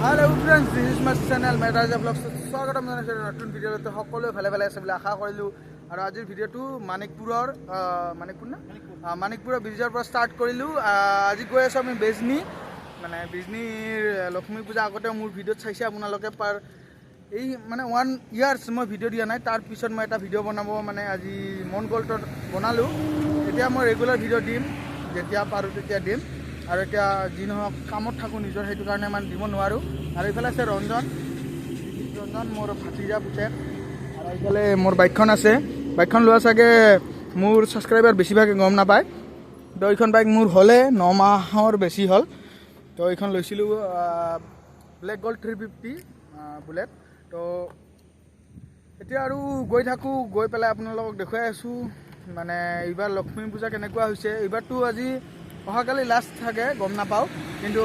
Hello friends, this is my channel মেডাজা blogs. স্বাগতম জনাইছোঁ নতুন ভিডিঅ'টো। সকলোৱে ভালে ভালে আছে বুলি আশা কৰিলোঁ। আৰু আজিৰ ভিডিঅ'টো মানিকপুৰৰ, মানিকপুৰ না, মানিকপুৰৰ ব্ৰিজৰ পৰা ষ্টাৰ্ট কৰিলোঁ। আজি গৈ আছোঁ আমি বেজনী, মানে বিজনীৰ লক্ষ্মী পূজা। আগতে মোৰ ভিডিঅ'ত চাইছে আপোনালোকে পাৰ এই মানে ওৱান ইয়াৰ্ছ মই ভিডিঅ' দিয়া নাই। তাৰপিছত মই এটা ভিডিঅ' বনাব মানে আজি মন গ'ল, তো বনালোঁ। এতিয়া মই ৰেগুলাৰ ভিডিঅ' দিম, যেতিয়া পাৰোঁ তেতিয়া দিম। আৰু এতিয়া যি নহওক কামত থাকোঁ নিজৰ, সেইটো কাৰণে মানে দিব নোৱাৰোঁ। আৰু এইফালে আছে ৰঞ্জন, ৰঞ্জন মোৰ ভাতিজা পুতেক। আৰু এইফালে মোৰ বাইকখন আছে। বাইকখন লোৱা চাগে মোৰ ছাবস্ক্ৰাইবাৰ বেছিভাগে গম নাপায়। তো এইখন বাইক মোৰ হ'লে 9 মাহৰ বেছি হ'ল। তো এইখন লৈছিলোঁ ব্লেক গ'ল্ড 350 বুলেট। তো এতিয়া আৰু গৈ থাকোঁ, গৈ পেলাই আপোনালোকক দেখুৱাই আছোঁ মানে এইবাৰ লক্ষ্মী পূজা কেনেকুৱা হৈছে। এইবাৰতো আজি অহাকালি লাষ্ট থাকে, গম নাপাওঁ। কিন্তু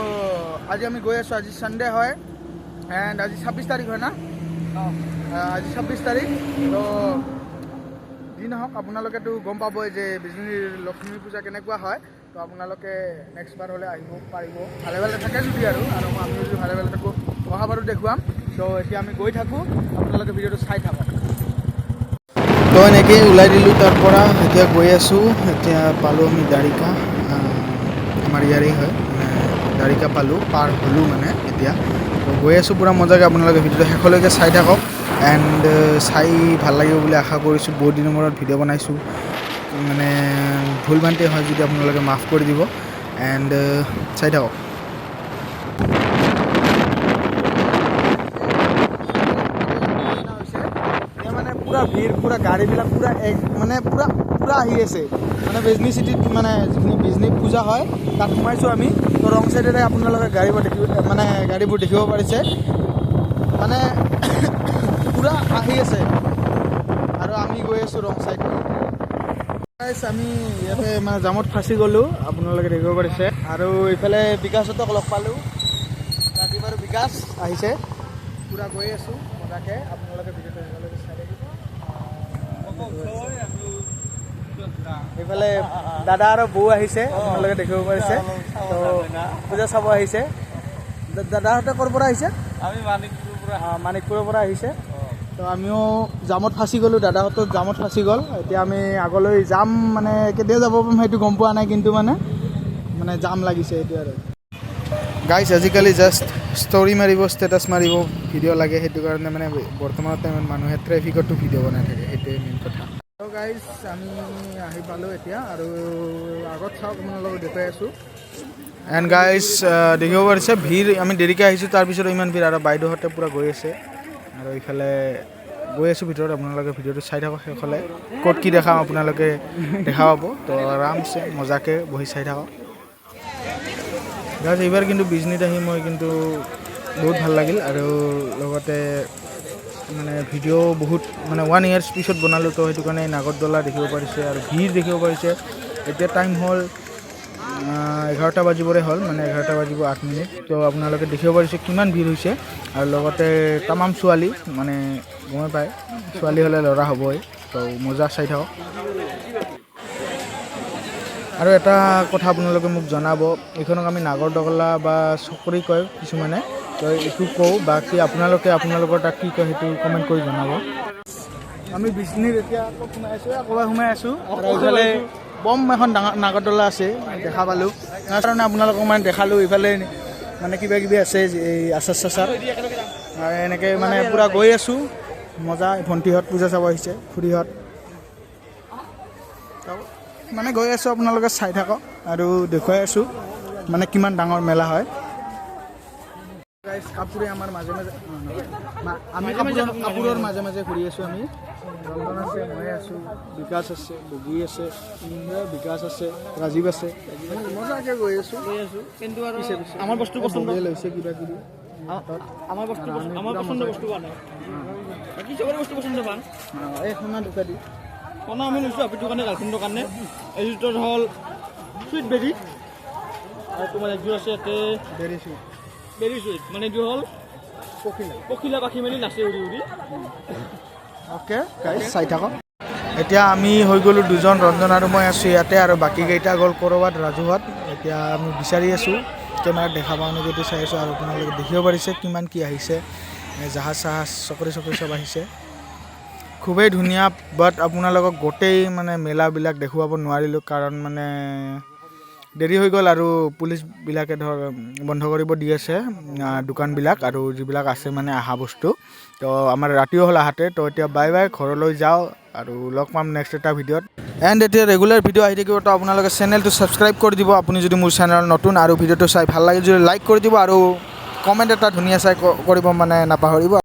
আজি আমি গৈ আছোঁ। আজি ছানডে হয় এণ্ড আজি 26 তাৰিখ হয় না? আজি 26 তাৰিখ। তো যি নহওক আপোনালোকেতো গম পাবই যে বিজনীৰ লক্ষ্মী পূজা কেনেকুৱা হয়। তো আপোনালোকে নেক্সট বাৰ হ'লে আহিব পাৰিব, ভালে ভালে থাকে যদি। আৰু আৰু আমি যদি ভালে ভালে থাকোঁ, অহাবাৰো দেখুৱাম। তো এতিয়া আমি গৈ থাকোঁ, আপোনালোকে ভিডিঅ'টো চাই থাকক। তো এনেকেই ওলাই দিলোঁ তাৰ পৰা। এতিয়া গৈ আছোঁ। এতিয়া পালোঁ আমি দ্বাৰিকা, আমাৰ ইয়াৰেই হয়। মানে দ্বাৰিকা পালোঁ, পাৰ হ'লোঁ মানে। এতিয়া তো গৈ আছোঁ পূৰা মজাকৈ। আপোনালোকে ভিডিঅ'টো শেষলৈকে চাই থাকক এণ্ড চাই ভাল লাগিব বুলি আশা কৰিছোঁ। বহুত দিনৰ মূৰত ভিডিঅ' বনাইছোঁ, মানে ভুল ভ্ৰান্তি হয় যদি আপোনালোকে মাফ কৰি দিব এণ্ড চাই থাকক। এতিয়া মানে পূৰা ভিৰ, পূৰা গাড়ীবিলাক পূৰা এক মানে পূৰা পূৰা আহি আছে। মানে বিজনী চিটিত মানে যিখিনি বিজনী পূজা হয়, তাত সোমাইছোঁ আমি। তো ৰং চাইডেৰে আপোনালোকে গাড়ীবোৰ দেখিব, মানে গাড়ীবোৰ দেখিব পাৰিছে, মানে পূৰা আহি আছে। আৰু আমি গৈ আছোঁ ৰং চাইডত। Guys, আমি ইয়াতে মানে জামত ফাঁচি গ'লোঁ, আপোনালোকে দেখিব পাৰিছে। আৰু ইফালে বিকাশহঁতক লগ পালোঁ, ৰাজীৱ আৰু বিকাশ আহিছে। পূৰা গৈ আছোঁ মজাকৈ। আপোনালোকে ভিডিঅ'টো শেষলৈকে চাই থাকিব। এইফালে দাদা আৰু বৌ আহিছে, আপোনালোকে দেখিব পাৰিছে। তো পূজা চাব আহিছে। দাদাহঁতে ক'ৰ পৰা আহিছে? আমি মানিকপুৰৰ পৰা। মানিকপুৰৰ পৰা আহিছে। তো আমিও জামত ফাঁচি গ'লোঁ, দাদাহঁতো জামত ফাঁচি গ'ল। এতিয়া আমি আগলৈ যাম, মানে কেতিয়া যাব পাৰিম সেইটো গম পোৱা নাই, কিন্তু মানে মানে জাম লাগিছে সেইটো। আৰু গাইজ, আজিকালি জাষ্ট ষ্টৰি মাৰিব, ষ্টেটাছ মাৰিব ভিডিঅ' লাগে। সেইটো কাৰণে মানে বৰ্তমানৰ টাইমত মানুহে ট্ৰেফিকতো ভিডিঅ' বনাই থাকে, সেইটোৱে মেইন কথা। তো গাইজ, আমি আহি পালোঁ এতিয়া। আৰু আগত চাওক, আপোনালোকক দেখুৱাই আছোঁ। এণ্ড গাইজ, দেখিব পাৰিছে ভিৰ। আমি দেৰিকৈ আহিছোঁ, তাৰপিছত ইমান ভিৰ। আৰু বাইদেউহঁতে পূৰা গৈ আছে আৰু ইফালে গৈ আছোঁ ভিতৰত। আপোনালোকে ভিডিঅ'টো চাই থাকক শেষলৈ। ক'ত কি দেখাম আপোনালোকে দেখা পাব। তো আৰামছে মজাকৈ বহি চাই থাকক। গাইজ, এইবাৰ কিন্তু বিজনীত আহি মই কিন্তু বহুত ভাল লাগিল। আৰু লগতে মানে ভিডিঅ' বহুত মানে ওৱান ইয়াৰ্ছ পিছত বনালোঁ। তো সেইটো কাৰণে নাগৰদোলা দেখিব পাৰিছে আৰু ভিৰ দেখিব পাৰিছে। এতিয়া টাইম হ'ল 11টা বাজিবৰে হ'ল, মানে 11টা বাজিব 8 মিনিট। তো আপোনালোকে দেখিব পাৰিছে কিমান ভিৰ হৈছে। আৰু লগতে তামাম ছোৱালী, মানে গমেই পায়, ছোৱালী হ'লে ল'ৰা হ'বই। তো মজা, চাই থাকক। আৰু এটা কথা আপোনালোকে মোক জনাব, এইখনক আমি নাগৰদোলা বা চকৰি কয় কিছুমানে, তো এইটো কওঁ। বাকী আপোনালোকে আপোনালোকৰ তাত কি কয়, সেইটো কমেণ্ট কৰি জনাব। আমি বিজনীৰ এতিয়া ক'ত সোমাই আছোঁ? ক'ৰবাত সোমাই আছোঁ। আৰু এইফালে বম এখন ডাঙৰ নাগৰদোলা আছে, দেখা পালোঁ, তাৰ কাৰণে আপোনালোকক মানে দেখালোঁ। ইফালে মানে কিবা কিবি আছে, এই আচাৰ চাচাৰ। আৰু এনেকৈ মানে পূৰা গৈ আছোঁ মজা। ভণ্টিহঁত পূজা চাব আহিছে, খুৰীহঁত। তো মানে গৈ আছোঁ, আপোনালোকে চাই থাকক আৰু দেখুৱাই আছোঁ মানে কিমান ডাঙৰ মেলা হয়। Guys, কাপোৰে আমাৰ মাজে মাজে, নহয়, আমি কাপোৰৰ মাজে মাজে ঘূৰি আছোঁ আমি। ৰঞ্জন আছে, মই আছোঁ, বিকাশ আছে, বগী আছে, বিকাশ আছে, ৰাজীৱ আছে। মজাকে গৈ আছোঁ। গৈ আছো কিন্তু আৰু পিছে পিছে। আমাৰ বস্তু পচন্দ বগীয়ে লৈছে কিবা কিবি। আমাৰ বস্তু আৰু আমি আমাৰ পুৰা পচন্দ মজা। বস্তু পোৱা নাই। বাকী চবৰে বস্তু পচন্দ পাম। এই সোণা দোকান দি। সোণা আমি লৈছোঁ আপিটোৰ কাৰণে, গাৰ্লফ্ৰেণ্ডৰ কাৰণে। এইযোৰ হ'ল চুইট বেৰী আৰু তোমাৰ একযোৰ আছে ইয়াতে। বেৰি চুইট। বেৰী চুইট, মানে এইটো হ'ল পখিলা। পখিলা পাখি মেলি নাচে উৰি উৰি। অ'কে গাইজ, চাই থাকক। এতিয়া আমি হৈ গ'লোঁ দুজন, ৰঞ্জন আৰু মই আছোঁ ইয়াতে, আৰু বাকীকেইটা গ'ল ক'ৰবাত ৰাজহুৱাত। এতিয়া আমি বিচাৰি আছোঁ, কেমেৰাত দেখা পাওঁ নেকি এইটো চাই আছোঁ। আৰু আপোনালোকে দেখিব পাৰিছে কিমান কি আহিছে, জাহাজ চাহাজ, চকৰি চকৰি চব আহিছে। খুবেই ধুনীয়া। বাট আপোনালোকক গোটেই মানে মেলাবিলাক দেখুৱাব নোৱাৰিলোঁ, কাৰণ মানে দেৰি হৈ গ'ল আৰু পুলিচবিলাকে ধৰ বন্ধ কৰিব দি আছে দোকানবিলাক আৰু যিবিলাক আছে মানে অহা বস্তু। তো আমাৰ ৰাতিও হ'ল আহাতে। তো এতিয়া বাই বাই, ঘৰলৈ যাওঁ আৰু লগ পাম নেক্সট এটা ভিডিঅ'ত। এণ্ড এতিয়া ৰেগুলাৰ ভিডিঅ' আহি থাকিব, তো আপোনালোকে চেনেলটো ছাবস্ক্ৰাইব কৰি দিব আপুনি যদি মোৰ চেনেল নতুন, আৰু ভিডিঅ'টো চাই ভাল লাগে যদি লাইক কৰি দিব আৰু কমেণ্ট এটা ধুনীয়া চাই কৰিব মানে নাপাহৰিব।